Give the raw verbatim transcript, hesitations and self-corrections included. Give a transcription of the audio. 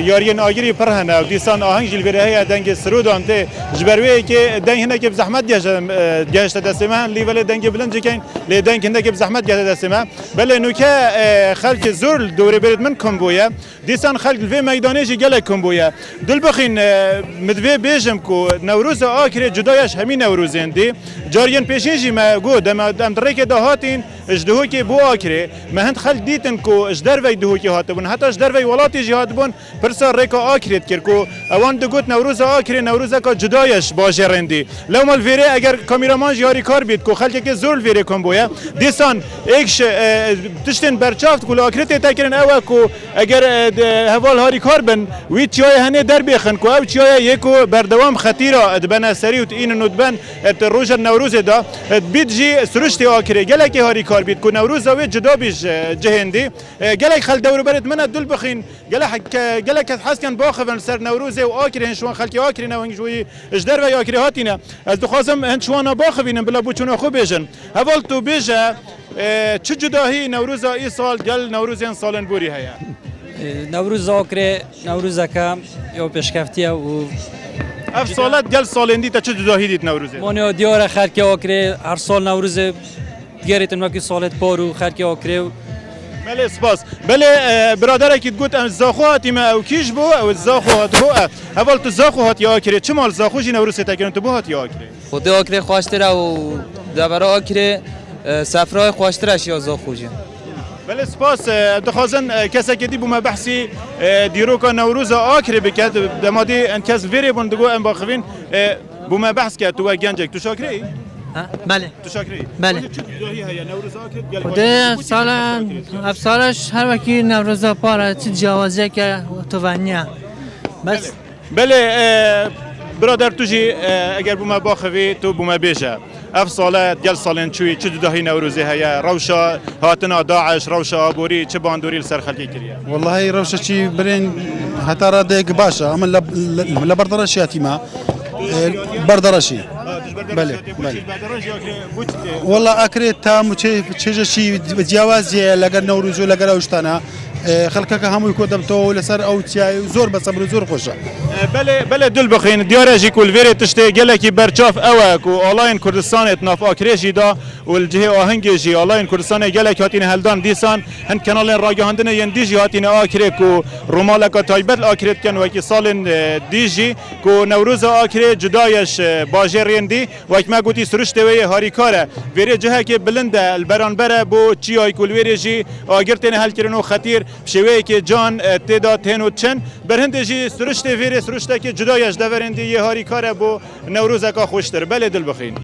Yariyên agirî pir hene û dîsan aheng jî li vêrê heye, dengê sirodan tê. Ji ber wê yekê deng hinekê bi zehmet gehişte, e, gehişte destê me. Lê belê dengê bilind jî keyn, lê deng hinekê bi zehmet gehişte destê me. Belê nûke, e, xelkê zor li dorê berê min kom bûye. Dîsan xelk li vê meydanê jî gelek kom bûye. Dilbixîn, e, min divê bêjim ku Newroza Akrê cuda ya ji hemî Newrozên dî. Cariyên pêşîn jî me got, dema em di rêkê de hatîn, ji Duhokê bû Akrê. Me hind xelk dîtin ku ji dervey Duhokê hatibûn, heta ji dervey welatê jî hatibûn, pirsa rêka Akrê dikir ku ewan digot Newroza Akrê Newrozeka cuda ye ji bajêrên dî. Lewma li vêrê eger kameraman jî harîkar bît ku xelkekê zor li vêrê kom bûye, dîsan êk ji, e, tiştên berçav ku li Akrê tête kirin ew e ku eger, e, de, heval harîkar bin, wî çiyayê henê derbêxin ku ew çiyayê yê ku berdewam xetîra dibene serî û diînin û diben, e, di roja Newrozê de, e, bît jî siruştê Akrê gelekê harîkar bît ku Newroza wê cuda bî ji cihên dî. E, gelek xelk dewrûberê di min e, Dilbixîn, gelek, gelek kes hez dikin baxivin li ser Newrozê û Akrê, hin ji wan xelkê Akrê ne, hin ji wî ji derveyê Akrê hatîne. Ez dixwazim hin ji wan re baxivînim, bila bûçûna xwe bêjin. Heval tu bêje, e, çi cudahî Newroza îsal gel Newrozên salên borî heye? E, Newroza Akrê, Newrozeke ya pêşkeftî ye û ev sale gel salên dî te çi cudahî dît Newrozê? Mane ya diyar e, xelkê Akrê her sal Newrozê digerîtin wekî salê di par û xelkê Akrê û Belê, spas. Belê, e, biraderekî digot, em Zaxo hatîme, ew kî ji bo, ew Zaxo hatibû, e. Heval tu Zaxo hatiye Akrê, çima li Zaxo jî Newrozê te kirin, tu bo hatiye Akrê? Xwedê Akrê xweştir e û devera Akrê, e, sefrayê xweştir e ji ya Zaxo jî. Belê, spas, e, dixwazin, e, kesekê dî bo me behsî, e, dîroka Newroza Akrê bike, dema dî en kes vêrê bûn digo em baxivîn, e, bo me behs ke, tu wek gencek, tu Şakrê yî? Ha? Belê. Tu Şakrê yî? Belê. Xwedê çi cudahî heye, Newroza Akrê gel Xwedê Akrê? Ev sal, ev sal ji her wekî Newroza par e, çi ciyawaziyeke tu ve niye. Bes. Belê, e, birader tu jî, e, eger bo me baxivî, tu bo me bêje. Ev sale gel salên çûyî çi cudahî Newrozê heye? Rewşa hatina DAIŞ, rewşa aborî çi bandorî li ser xelkê kiriye? Wellahî rewşa çî birên heta radeyek baş e, ama le, le, le berdereşî hatîme. E, berdereşî. Belê, belê. Wella Akrê tam û çê-, çêje çî ciyawazî ye leger Newroz û leger ew ji tane. E, xelkeke hemû ku debto û li ser ew çiyayê zor be sebir û zor xweş e. E, belê, belê Dilbixîn, diyar e jî ku li vêrê tiştê gelekî berçav ew e ku alayên Kurdistanê di nav Akrê jî de û li cihê ahengê jî alayên Kurdistanê gelek hatine heldan. Dîsan hin kenalên ragihandinê yên dî jî hatine Akrê ku rûmaleka taybet li Akrê dikin, wekî salên, e, dî jî ku Newroza Akrê cuda ye ji bajêrên dî. Wek me gotî, siruştê wê yê harîkar e. Vêrê cihekê bilind e, li beranber e bo çiyayê ku li wêrê jî agir têne helkirin û xetîr bi şêweyekê can, e, tê de tên û diçin. Berhindê jî siruştê vêrê siruştekê cuda ye ji deverên dî, yê harîkar e bo Newrozeka xweştir. Belê Dilbixîn.